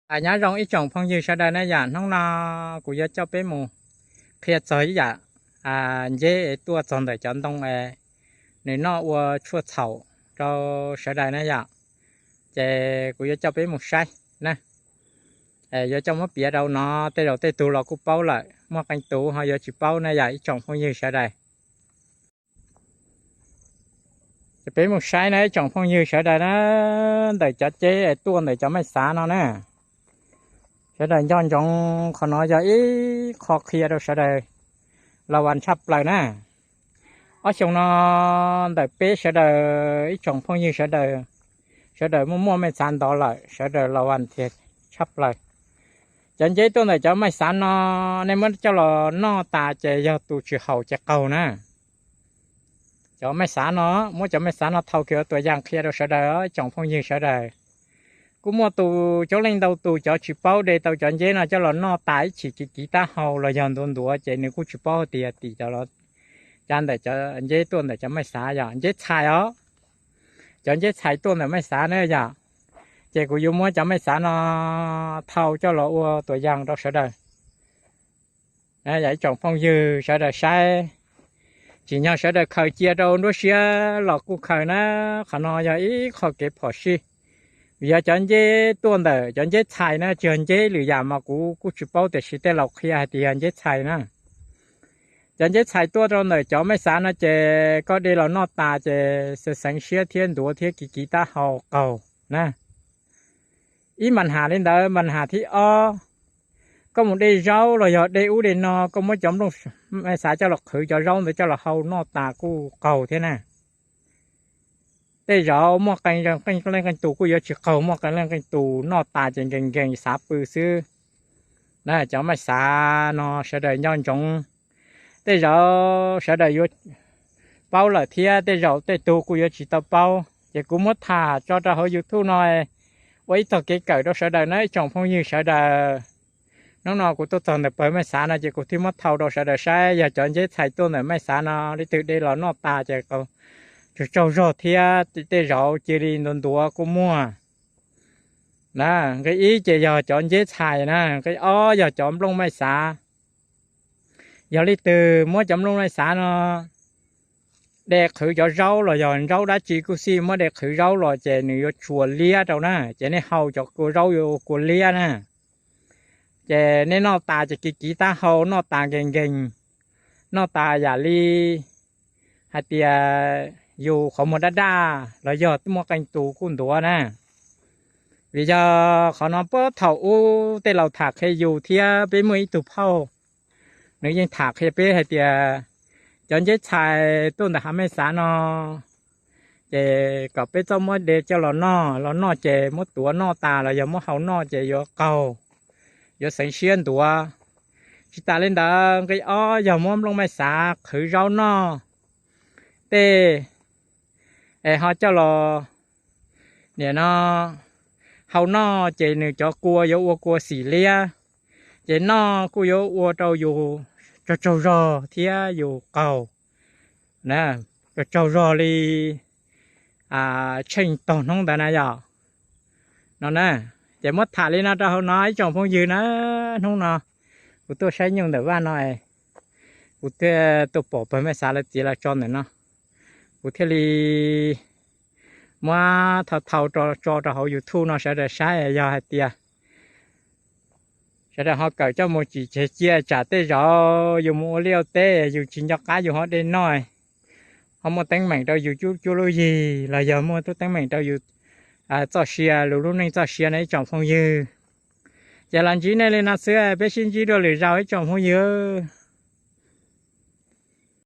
Nyob zoo ib tsoom phooj ywg sawv daws na yom, hnub no kuv yuav coj peb mus qhia txog ib yam nceb es tuaj txog ntawm cov ntoo es nws noj ua tshuaj txhaum rau sawv daws na yom. Ces kuv yuav coj peb mus saib na, yuav coj muab piav rau no, tej zaum tej tug los kuj paub lawm, muaj qee tus ho yuav tsis paub na yom ib tsoom phooj ywg sawv daws. Ces peb mus saib na ib tsoom phooj ywg sawv daws na, ntawm cov nceb es tuaj ntawm cov maij xav no na, sawv daws nco ntsoov qhov no yog ib qho qhia rau sawv daws los vas tshaj plaws na. Ob xyoo no ntawm peb sawv daws ib tsoom phooj ywg sawv daws, sawv daws muaj muaj maij xav ntov lawm sawv daws los vas tiag tshaj plaws. Cov nceb tuaj ntawm cov maij xav no, nej muab coj los noj tas ces yog tus tsis haum ces qaug na. Cov maij xav no, muab cov maij xav no thau kiag ua tuam yas qhia rau sawv daws ib tsoom phooj ywg sawv daws. Kuj muaj tus coob leej ntau tus cov tsis paub de tau cov nceb no coj los noj tas ib chim kiv kiv taub hau los yog ntuav ntuav ces nws kuj tsis paub tias tim cov, cov ntawm cov nceb tuaj ntawm cov maij xav yog nceb txhais os. Cov nceb txhais tuaj ntawm maij xav na yom. Ces kuv yuav muab cov maij xav no thau coj los ua tuam yas rau sawv daws, yog ib tsoom phooj ywg sawv daws saib. Tsim nyog sawv daws khaws cia rau nruab siab los kuj khaws na, qhov no yog ib qho kev phom sij. Vim yog cov nceb tuaj ntawm cov nceb txhais na, tsis yog nceb lwm yam mas kuv kuj tsis paub tiam sis tej laus qhia hais tias yog nceb txhais na. Cov nceb txhais tuaj rau ntawm cov maij xav no ces koj de los noj tas ces xeev xeev siab thiab ntuav thiab kiv kiv taub hau qaug na. Ib mas has li ntawd, mas has thib ob, koj mus de zaub los yog de ub de no koj muab cov nplooj maij xav coj los qhwv cov zaub ntawd coj los hau noj tas kuj qaug thiab na. Tej zaum muaj qee leej qee tus kuj yuav tsis qaug, muaj qee leej qee tus noj tas ces nkees nkees xav pw xwb na. Cov maij xav no sawv daws nco ntsoov, tej zaum sawv daws yuav paub lawm thiab tej zaum tej tug kuj yuav tsis tau paub ces kuv muab tham tso rau hauv YouTube no ua ib txoj kev kawm rau sawv daws na ib tsoom phooj ywg sawv daws. Hnub no kuv tuaj txog ntawm pawg maij xav no ces kuv thiaj muab thau rau sawv daws saib yog cov nceb txhais tuaj ntawm maij xav no leej twg de los noj tas ces tsaug tsaug zog thiab tej zaum cia li ntuav ntuav kuj muaj na. Nqe ib ces yog cov nceb txhais na, nqe ob yog cov nplooj maij xav. Yog leej twg muab cov nplooj maij xav no de qhwv cov zaub los yog zaub dab tsi kuj xij muab de qhwv zaub los ces nws yuav tsuas liab rau na, ces nej hau cov kua zaub yuav ua kua liab na. Ces nej noj tas ces kiv kiv taub hau, noj tas nkees nkees, noj tas yam li hais tias yus qhov muag daj daj los yog muaj qee tus kuj ntuav na. Vim yog qhov no puag thaum ub tej laus tham qhia yus thiab peb muaj ib tug phauj, nws yeej tham qhia peb hais tias cov nceb txhais tuaj ntawm hav maij xav no ces kom peb txhob muab de coj los noj, los noj ces muab tuav noj tas los yog muab hau noj ces yuav qaug, yuav xeev siab ntuav. Tsis tas li ntawd nqe ob yog muab nplooj maij xav qhwv zaub noj tej es ho coj los, nim no hau noj ces nws cov kua yuav ua kua xim liab, ces noj kuj yuav ua rau yus tsaug tsaug zog thiab yus qaug, tsaug tsaug zog li tsheej tog hnub ntawd na yom. No na, ces muab tham li no rau hauv no ib tsoom phooj ywg na. Hnub no kuv tuaj saib nyuj ntawm vaj no, kuv thiaj tuaj pom pawg maij xav lawv txiav los tso ntawm no, kuv thiaj li muab thau thau tso rau hauv YouTube no sawv daws saib. Yog hais tias sawv daws ho kawm coj mus tsim tseg cia, tsam tej zaum yus mus ua liaj ua teb yus tsis nco qab yus ho de noj, ho muaj teeb meem rau yus cuab lub yig los yog muaj teeb meem rau yus txoj sia, lus lub neej txoj sia no ib tsoom phooj ywg. Ces los ntsib nej li no xwb, peb sib ntsib dua lwm zaus ib tsoom phooj ywg.